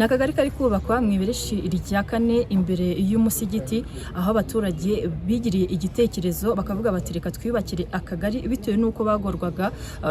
Ni akagari kari kubakwa mu ibereshi rya kane imbere y'umusigiti, aho abaturage bigiriye igitekerezo bakavuga bati: "Reka twiyubakire akagari," bitewe n'uko bagorwaga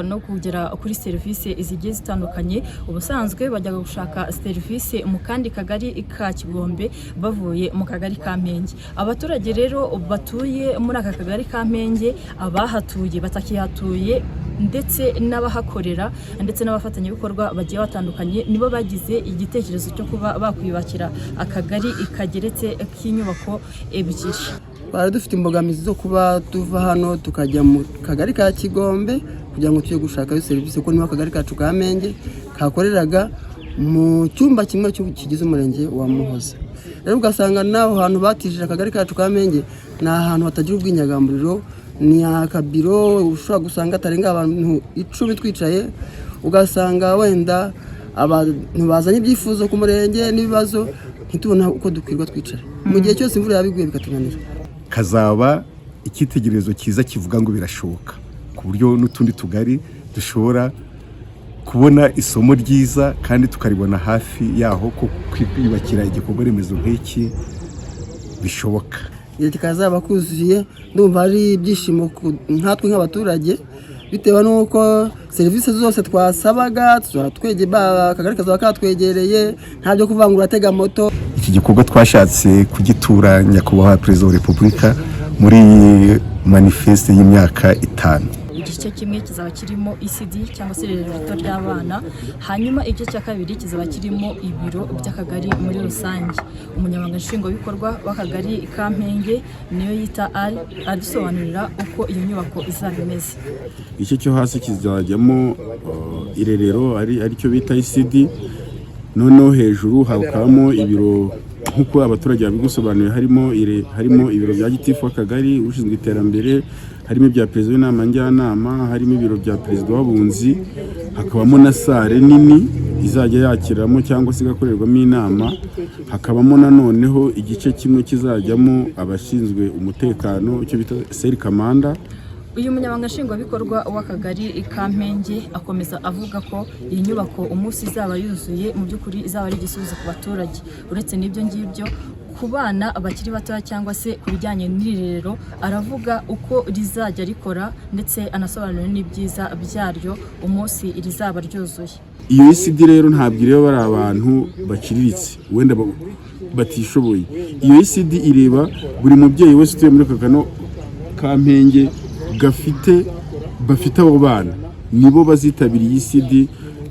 no kugera kuri serivisi zigiye zitandukanye. Ubusanzwe bajyaga gushaka serivisi mu kandi kagari ka Kigombe bavuye mu kagari ka Mpenge. Abaturage rero batuye muri aka kagari ka Mpenge, abahatuye, batakihatuye, ndetse n'abahakorera, ndetse n'abafatanyabikorwa bagiye batandukanye, nibo bagize igitekerezo cyo kuba bakwiyubakira akagari kageretse k'inyubako ebyiri. Twari dufite imbogamizi zo kuba tuva hano tukajya mu kagari ka Kigombe kugira ngo tujye gushakayo serivisi, kuko niho akagari kacu ka Mpenge kakoreraga mu cyumba kimwe kigize umurenge wa Muhoza. Rero ugasanga n'aho hantu batijije akagari kacu ka Mpenge ni ahantu hatagira ubwinyagamburiro, ni akabiro ushobora gusanga atarenga abantu 10 twicaye. Ugasanga wenda abantu bazanye ibyifuzo ku murenge n'ibibazo, ntitubone uko dukwirwa twicara mu gihe cyose imvura yaba iguye, bikatunanira. Kazaba icyitegererezo cyiza kivuga ngo birashoboka, ku buryo n'utundi tugari dushobora kubona isomo ryiza kandi tukaribona hafi yaho, ko kwiyubakira igikorwa remezo nk'iki bishoboka. Igihe kikazaba kuzuye, ndumva ari ibyishimo nkatwe nk'abaturage, bitewe n'uko serivisi zose twasabaga tuzahora akagari kazaba katwegereye, nta byo kuvuga ngo uratega moto. Iki gikorwa twashatse kugitura Nyakubahwa Perezida wa Repubulika muri manifeste y'imyaka 5. Igice kimwe kizaba kirimo ECD cyangwa se irerero rito ry'abana, hanyuma igice cya kabiri kizaba kirimo ibiro by'akagari muri rusange. Umunyamabanga nshingwabikorwa w'akagari ka Mpenge, niyo yita Ali, aradusobanurira uko iyo nyubako izaba imeze. Igice cyo hasi kizajyamo irerero aricyo bita ECD, noneho hejuru hakabamo ibiro nk'uko abaturage babigusobanuriye. Harimo ibiro bya gitifu w'akagari, ushinzwe iterambere, harimo ibya perezida w'inama njyanama, harimo ibiro bya perezida w'abunzi, hakabamo na salle nini izajya yakiramo cyangwa se igakorerwamo inama. Hakabamo nanoneho igice kimwe kizajyamo abashinzwe umutekano, icyo bita cell commander. Uyu munyamabanga nshingwabikorwa w'akagari ka Mpenge akomeza avuga ko iyi nyubako umunsi izaba yuzuye, mu by'ukuri izaba ari igisubizo ku baturage. Uretse n'ibyo ngibyo, ku bana bakiri batoya cyangwa se ku bijyanye n'irerero, aravuga uko rizajya rikora, ndetse anasobanura n'ibyiza byaryo umunsi rizaba ryuzuye. Iyo ECD rero ntabwo ireba bari abantu baciriritse wenda batishoboye. Iyo ECD ireba buri mubyeyi wese utuye muri aka kano ka Mpenge bafite abo bana, nibo bazitabira iyi ECD.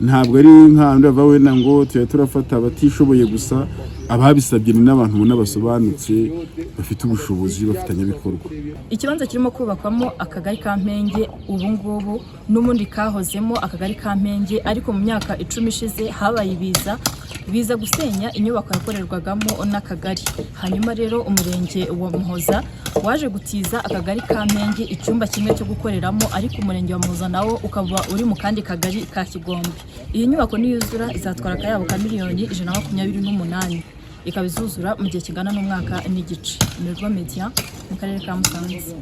Ntabwo ari nk'ahandi bava wenda ngo tujya turafata abatishoboye gusa. Ababisabye ni n'abantu ubona basobanutse, bafite ubushobozi, bafatanyabikorwa. Ikibanza kirimo kubakwamo akagari ka Mpenge ubu ngubu n'ubundi kahozemo akagari ka Mpenge, ariko mu myaka 10 ishize habaye ibiza biza gusenya inyubako yakorerwagamo n'akagari. Hanyuma rero umurenge wa Muhoza waje gutiza akagari ka Mpenge icyumba kimwe cyo gukoreramo, ariko umurenge wa Muhoza nawo ukaba uri mu kandi kagari ka Kigombe. Iyi nyubako niyuzura izatwara akayabo ka miliyoni 128, ikaba izuzura mu gihe kingana n'umwaka n'igice. Mirwa Media mu karere ka Musanze.